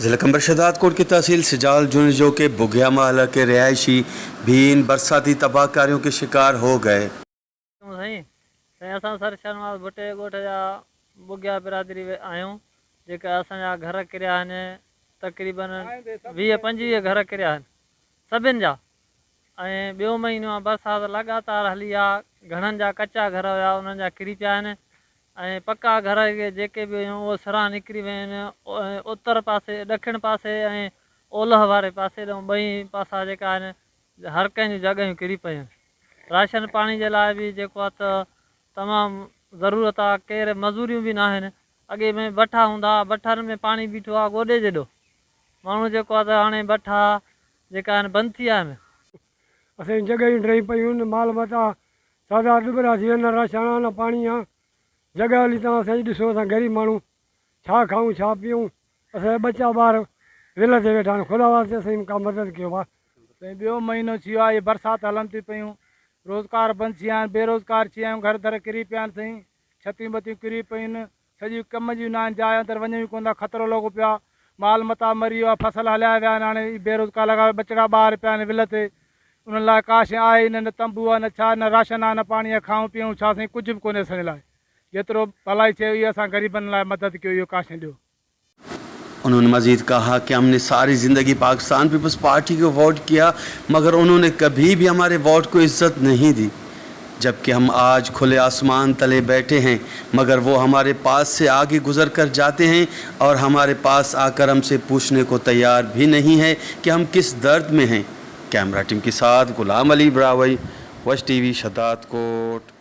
जिला कंबर शहदादकोट की तहसील सिजाल जुनेजो के बुघिया मोहल्ला के रिहायशी भी इन बरसाती तबाहकारियों के शिकार हो गए। سائين سائين اسان سر شاهنواز ڀٽي جي ڳوٺ جا ٻگهيا برادري آهيون جيڪا اسان جا گهر ڪريا آهن تقريبن 20 25 گهر ڪريا آهن سڀن جا ۽ ٻيو مهينو آ برسات لڳاتار هلي آ گهڻن جا ڪچا گهر هيا انهن جا ڪري پيا آهن ۽ پڪا گهر جيڪي به هيون اهي سران نڪري ويون آهن اتر پاسي ڏکڻ پاسي ۽ اولهه واري پاسي ڏانهن ٻئي پاسا جيڪا آهن هر ڪنهن جون جڳهيون ڪري پيون آهن راشن پاڻي جي لاء به جيڪو آ ته تمام ضرورت آ ڪير مزوريون به ناهن اڳي ۾ بٺا هوندا ها بٺن ۾ پاڻي بيٺو آ گوڏي جيڏو ماڻهو جيڪو آ ته هاڻي بٺا جيڪا آهن بند ٿي ويا آهن. اسان جون جڳهيون ڊهي پيون آهن مال متاع سادا ڏٻرا ٿي ويا نه راشن آ نه پاڻي آ جڳهه هلي توهان اسان جي ڏسو اسان غريب ماڻهو ڇا کائون ڇا پيئون اسان جا ٻچا ٻار ولهه تي ويٺا آهن خدا واسطي اسان جي ڪا مدد ڪيو ڀا. سائين ٻيو مهينو ٿي ويو آهي برسات هلن ٿيون پيون روزگار بند ٿي ويا آهن بيروزگار ٿي ويا آهيون گهر در ڪري پيا آهن سائين ڇتيون ٻتيون ڪري پيون آهن سڄي ڪم جون ناهن جاء اندر وڃون ئي ڪونه ٿا خطرو لڳو پيو آهي مال متاع مري ويو آهي فصل هليا ويا آهن هاڻي بيروزگار لڳا پيا ٻچڙا ٻار پيا آهن ولهه تي انهن لاء ڪا شيء آهي ئي نه نه تنبو آهي نه ڇا نه راشن آهي نه پاڻي آهي کائون پيئون ڇا سائين ڪجهه به ڪونهي اسان جي لاء جيترو ڀلائي ٿئي اهو اسان غريبن لاء مدد ڪيو اهو ڪا شيء ڏيو. انهون مزيد ڪها ڪه هم ني ساري زندگي پاڪستان پيپلز پارٽي ڪو ووٽ ڪيا مگر انهون ني ڪڀي ڀي هماري ووٽ ڪو عزت نهين the جبڪه هم آج کلي آسمان تلي بيٺي هين مگر وو هماري پاس سي آگي گذر ڪر جاتي هين اور هماري پاس آڪر هم سي پوڇني ڪو تيار ڀي نهين هي ڪه هم ڪس درد مين هين ڪيمرا ٽيم ڪي ساٿ غلام علي براهوئي وش ٽي وي شھدادڪوٽ.